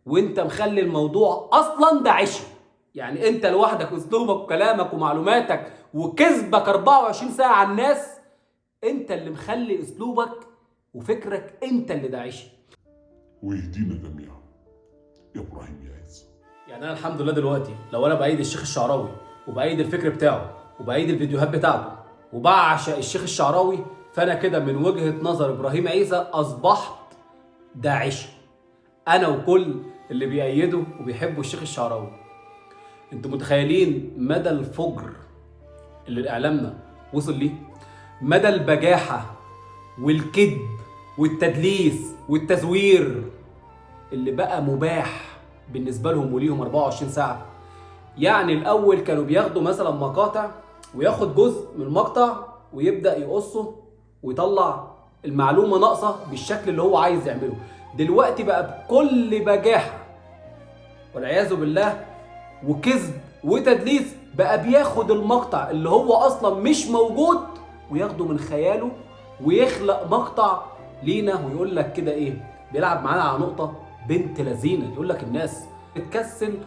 وانت مخلي الموضوع اصلا داعشي. يعني انت لوحدك اسلوبك وكلامك ومعلوماتك وكذبك 24 ساعة على الناس، انت اللي مخلي اسلوبك وفكرك انت اللي داعشي. ويهدينا جميعا يا ابراهيم يا عيسى. يعني انا الحمد لله دلوقتي لو انا بايد الشيخ الشعراوي وبايد الفكر بتاعه وبايد الفيديوهات بتاعته وبعشق الشيخ الشعراوي، فانا كده من وجهة نظر ابراهيم عيسى اصبحت داعشي، انا وكل اللي بيأيدوا وبيحبوا الشيخ الشعراوي. انتوا متخيلين مدى الفجر اللي اعلامنا وصل ليه؟ مدى البجاحة والكذب والتدليس والتزوير اللي بقى مباح بالنسبة لهم وليهم 24 ساعة. يعني الأول كانوا بياخدوا مثلا مقاطع وياخد جزء من المقطع ويبدأ يقصه ويطلع المعلومة ناقصة بالشكل اللي هو عايز يعمله. دلوقتي بقى بكل بجاحة والعياذ بالله وكذب وتدليس بقى بياخد المقطع اللي هو أصلا مش موجود وياخده من خياله ويخلق مقطع لينا ويقول لك كده إيه، بيلعب معانا على نقطة بنت لذينة. يقول لك الناس بتكسل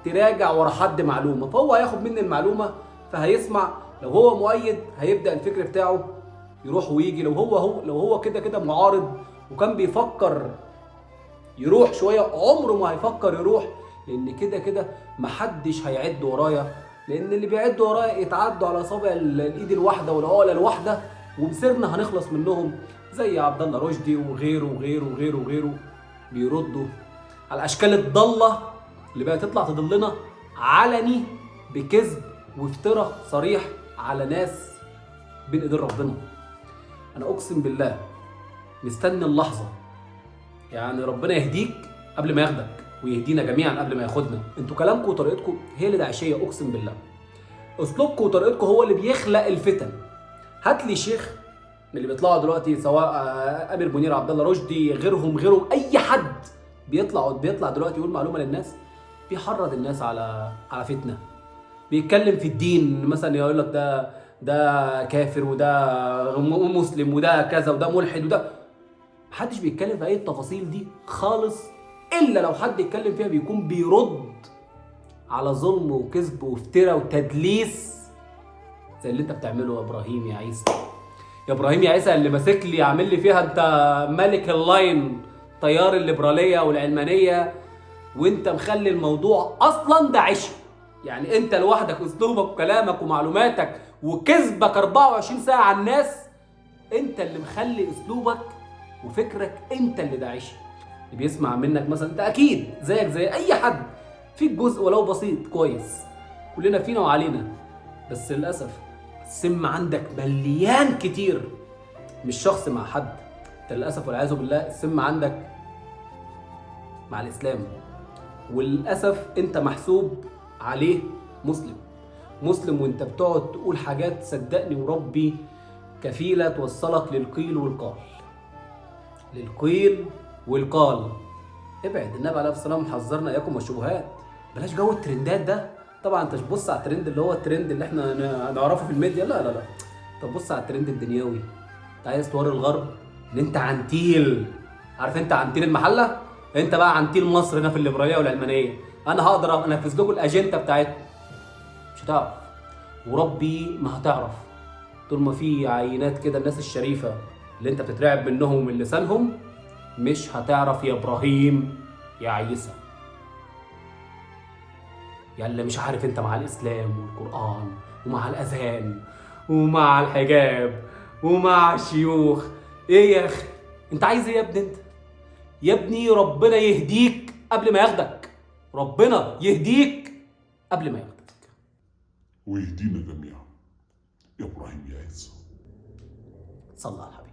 تراجع ورا حد معلومة، فهو هياخد مني المعلومة فهيسمع، لو هو مؤيد هيبدأ الفكر بتاعه يروح ويجي، لو هو كده كده معارض وكان بيفكر يروح شوية عمره ما هيفكر يروح، لأن كده كده محدش هيعد ورايا، لأن اللي بيعد ورايا يتعدوا على صابع الإيد الواحدة والعقلة الواحدة، ومسيرنا هنخلص منهم زي عبد الله رشدي وغيره وغيره وغيره وغيره. بيردوا على الأشكال الضالة اللي بقى تطلع تضلنا علني بكذب وافتراء صريح على ناس بين ايدين ربنا. انا اقسم بالله مستني اللحظة، يعني ربنا يهديك قبل ما ياخدك ويهدينا جميعا قبل ما ياخدنا. انتوا كلامكم وطريقتكم هي اللي داعشيه، اقسم بالله اسلوبكم وطريقتكم هو اللي بيخلق الفتن. هات لي شيخ من اللي بيطلعوا دلوقتي، سواء امير منير، عبد الله رشدي، غيرهم، اي حد بيطلع دلوقتي يقول معلومة للناس بيحرض الناس على فتنة، بيتكلم في الدين مثلا يقول لك ده كافر وده مسلم وده كذا وده ملحد وده، محدش بيتكلم في اي التفاصيل دي خالص، الا لو حد يتكلم فيها بيكون بيرد على ظلم وكذب وافتراء وتدليس زي اللي انت بتعمله يا ابراهيم يا عيسى. يا ابراهيم يا عيسى اللي ماسك لي عامل لي فيها انت ملك ال line، تيار الليبرالية والعلمانيه، وانت مخلي الموضوع اصلا داعشي. يعني انت لوحدك اسلوبك وكلامك ومعلوماتك وكذبك 24 ساعة على الناس، انت اللي مخلي اسلوبك وفكرك انت اللي داعشي. اللي بيسمع منك مثلا انت اكيد زيك زي اي حد فيك جزء ولو بسيط كويس، كلنا فينا وعلينا، بس للاسف السم عندك مليان كتير، مش شخص مع حد، انت للاسف والعياذ بالله السم عندك مع الاسلام، وللاسف انت محسوب عليه مسلم مسلم، وانت بتقعد تقول حاجات صدقني وربي كفيله توصلك للقيل والقال، للقيل والقال. ابعد، النبي عليه الصلاة والسلام حذرنا اياكم والشبهات، بلاش جو الترندات ده. طبعا انت بص على الترند اللي هو الترند اللي احنا نعرفه في الميديا، لا لا لا، طب بص على الترند الدنيوي. انت عايز توري الغرب ان انت عنتيل، عارف انت عنتيل المحلة، انت بقى عنتيل مصر هنا في الليبرالية والعلمانيه، انا هقدر انفذ لكم الاجندة بتاعتكم. مش هتعرف وربي ما هتعرف، طول ما في عينات كده الناس الشريفة اللي انت بتترعب منهم ومن لسانهم، مش هتعرف يا ابراهيم يا عيسى، يا اللي مش عارف انت مع الاسلام والقران ومع الاذان ومع الحجاب ومع الشيوخ. ايه يا اخي انت عايز ايه يا ابني؟ انت يا ابني ربنا يهديك قبل ما ياخدك، ربنا يهديك قبل ما ياخدك ويهدينا جميعا يا ابراهيم يا عيسى. صلى على الحبيب.